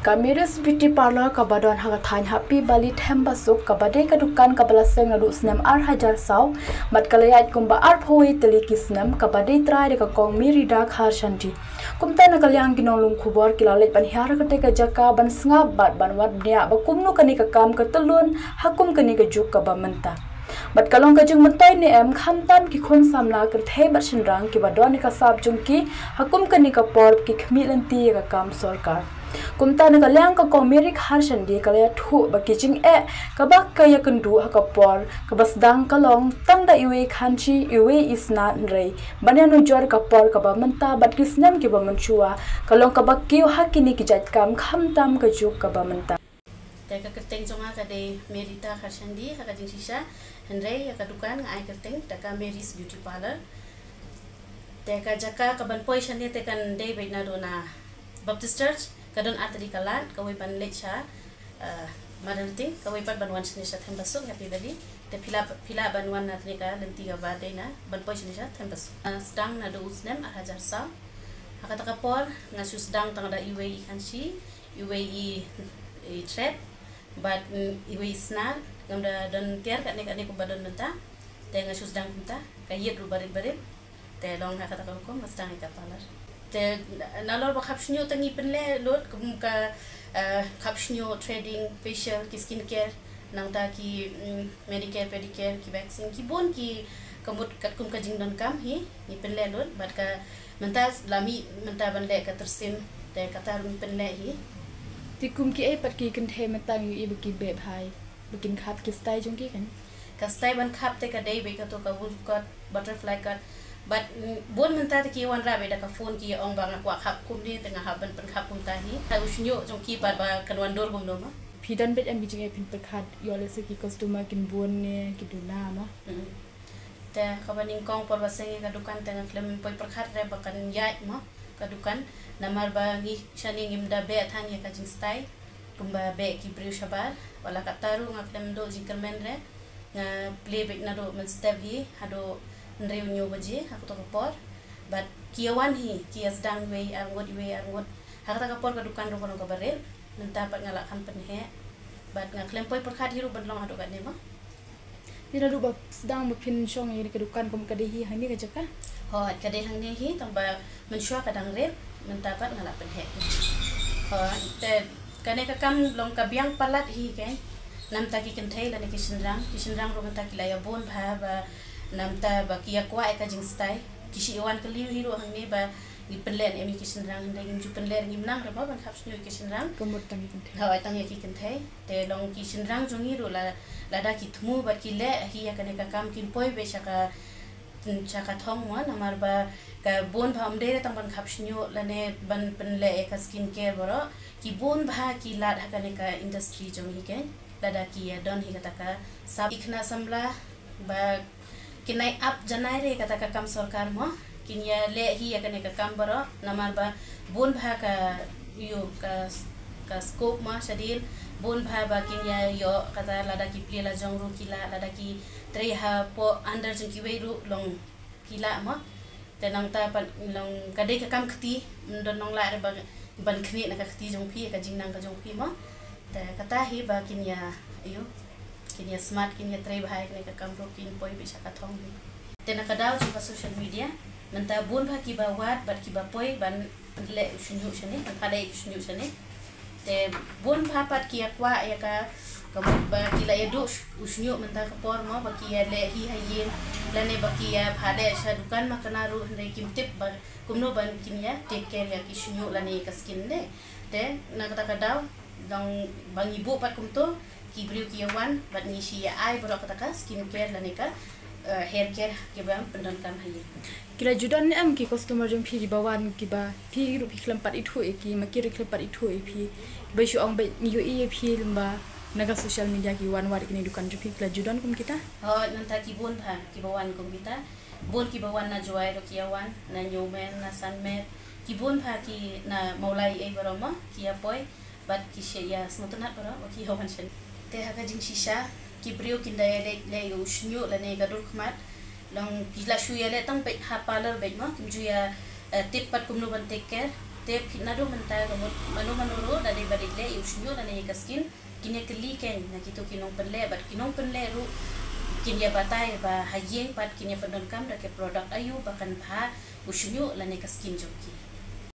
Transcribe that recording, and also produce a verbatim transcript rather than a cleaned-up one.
Ka Mary's Beauty Parlour kaba don ha ka thaiñ Happy Valley Thembasuk, kaba dei ka dukan kaba la seng naduh snem ar hajar saw bad ka la ïaid kumba arphew wei tylli ki snem, kaba dei trai da ka Kong Merida Kharshandi. Kumta na ka liang ki nonglum khubor ki la leit ban hiar ha katei ka jaka ban sngap bad ban wad bniah ba kumno kane ka kam ka tyllun ha kum kane ka juk kaba mynta. Bad ka long ka jingmyntoi ne em, khamtam ki khun samla kynthei bad shynrang kiba don ïa ka sap jong ki ha kum kane ka por ki khmih lynti ïa ka kam sorkar. Kumta na ka liang ka Kong Mary Kharshandi ka la ïathuh ba ki jingeh kaba ka ïakynduh ha ka por kaba sdang ka long tang da iwei i khanshi, iwei i snat, hynrei ban ïanujor ka por kaba mynta bad ki snem kiba mynshuwa ka long kaba kiew ha kine ki jait kam, khamtam ka juk kaba mynta. Te ka kyrteng jong nga ka dei Merida Kharshandi, ha ka jingshisha, hynrei ïa ka dukan nga ai kyrteng da ka Mary's Beauty Parlour. Te ka jaka kaban poi shane te kan dei beit naduh na Baptist Church, ka don artylli ka lad, kawei ban leit sha, eh, Mother Meeting, kawei pat ban wan shane sha Thembasuk, Happy Valley. Te phi lah, phi lah ban wan na kane ka lynti kaba dei na ban poi shane sha Thembasuk. Eh, sdang naduh u snem ar hajar saw. Ha kata ka por nga shu sdang tang da iwei i khanshi, iwei i, i thread, bad, mm, iwei i snat, ngam da don tiar katne katne kumba don mynta. Te nga shu sdang kumta, ka ïit ruh barit barit. Te long ha kata ka rukom nga sdang ïa ka parlour. Te nalor ba khap shñiuh te ngi pynleh lut kum ka, eh, khap shñiuh, threading, facial, ki skin care, nangta ki, mm, manicure, pedicure, ki waxing, ki bun ki, ka mut katkum ka jingdonkam hi ngi pynleh lut, bad ka mynta la mih mynta ban leh ka tyrsim, te kata ruh ngi pynleh hi. Te kum kiei pat ki kynthei mynta ngi ïohi ba ki beh bha, ba kin khap ki style jong ki kan. Ka style ban khap te ka dei beit kato ka wolf cut, butterfly cut. Bad, mm, bun mynta te ki wanrah beit da ka phone, ki ong ba nga kwah khap kumne, te nga hap ban pynkhap kumta hi. Ka u shñiuh jong ki pat ba kan wan dur kumno ma. Phi don beit em ki jingeh phin pyrkhat ïoh lehse ki customer kin bun ne ki duna ma? Mm. Te kaba nyngkong por ba seng ïa ka dukan te nga khlem poi pyrkhat re ba kan ïaid ma ka dukan. Namar ba ngi shane ngim da beh than ïa ka jingstyle kumba beh ki briew shabar. Wat la katta ruh nga khlem duh jingkyrmen re. Nga plie beit naduh mynstep hi haduh hynriew hynñiew baje ha kato ka por. Bad ki ïa wan hi, ki ïa sdang iwei ar ngut, iwei ar ngut. Ha kata ka por ka dukan ruh ka long kaba rit. Mynta pat nga la kham pynheh. Bad nga khlem poi pyrkhat hi ruh ban long haduh katne ma. Te naduh ba sdang ba phin shong ïa ka dukan kum ka dei hi hangne ka jaka? Hooid, ka dei hangne hi, tang ba mynshuwa ka dang rit, mynta pat nga la pynheh. Hooid, te kane ka kam long ka biang palat hi kein. Namta ki kynthei lane ki shynrang, ki shynrang ruh mynta ki la ïa bun bha ba namta ba ki ïa kwah ïa ka jingstyle. Ki shu ïa wan kylliang hi ruh hangne ba ngi pynleh ne em ïa ki shynrang, hynrei ngim ju pynleh, ngim nang re ba ban khap shñiuh ïa ki shynrang. Ka mut tang ïa ki kynthei. Hooid, tang ïa ki kynthei. Te long ki shynrang jong ngi ruh la, lada ki thmu bad ki leh hi ïa kane ka kam kin poi beit sha ka, sha ka thong mo, namar ba ka bun bha ym dei re tang ban khap shñiuh lane ban pynleh ïa ka skin care baroh. Ki bun bha ki lad ha kane ka industry jong ngi kein. Lada ki ïa don hi kata ka sap, ki khynnah samla ba kin nai ap janai re kata ka kam sorkar mo, kin ïa leh hi ïa kane ka kam baroh, namar ba bun bha ka, ïoh ka, ka scope mo shadien, bun bha ba kin ïa ïoh kata lada ki plie la jong ruh ki lah, lada ki trei hapoh under jong kiwei ruh long ki lah mo. Te nangta pat long ka dei ka kam kti, ym don nong lah re ba ban khnieh na ka kti jong phi, ka jingnang ka jong phi mo. Te kata hi ba kin ïa, ïoh, kin ïa smart, kin ïa trei bha ïa kane ka kam ruh, kin poi beit sha ka thong hi. Te na ka daw jong ka social media, mynta bun bha kiba wad bad kiba poi ban leh u shñiuh shane, ban pynleh u shñiuh shane. Te bun bha pat ki ïa kwah ïa ka, ka mut ba ki la ïa duh u shñiuh mynta ka por mo, ba ki ïa leh hi ha ïing lane ba ki ïa pynleh sha dukan ma kane ruh, hynrei kim tip ba kumno ban kin ïa take care ïa ki shñiuh lane ka skin ne. Te na kata ka daw dang ba ngi buh pat kumto, ki briew ki ïa wan bad ngi shu ïa ai baroh kata ka skin care lane ka, eh, hair care kiba pyndonkam ha ïing. Ki la ju don ne em ki customer jong phi kiba wan, kiba phi ruh phi khlem pat ithuh ïa ki, ma ki ruh khlem pat ithuh ïa phi, ba shu ong ba ngi ïohi ïa phi lyngba na ka social media, ki wan wad ïa kine dukan jong phi, ki la ju don kum kita? Hooid, mynta ki bun bha kiba wan kum kita. Bun kiba wan na Jowai ruh ki ïa wan, na Newmen, na Sanmer, ki bun bha ki na Mawlai ei baroh mo, ki ïa poi bad ki shu ïa sngewtynnat baroh ba ki ïa wan shane. Te ha ka jingshisha ki briew kin da ïa leh, leh ïa u shñiuh lane ka dur khmat, long ki la shu ïa leh tang beit ha parlour beit mo, kim ju ïa, eh, tip pat kumno ban take care. Te phi naduh mynta ka mut mano mano ruh da dei ba dei u shñiuh lane ïa ka skin, kin ïa kylli kein na kito ki nongpynleh, bad ki nongpynleh ruh kin ïa batai ba ha ïing pat kin ïa pyndonkam da ki product aiu ba kan bha u shñiuh lane ka skin jong ki.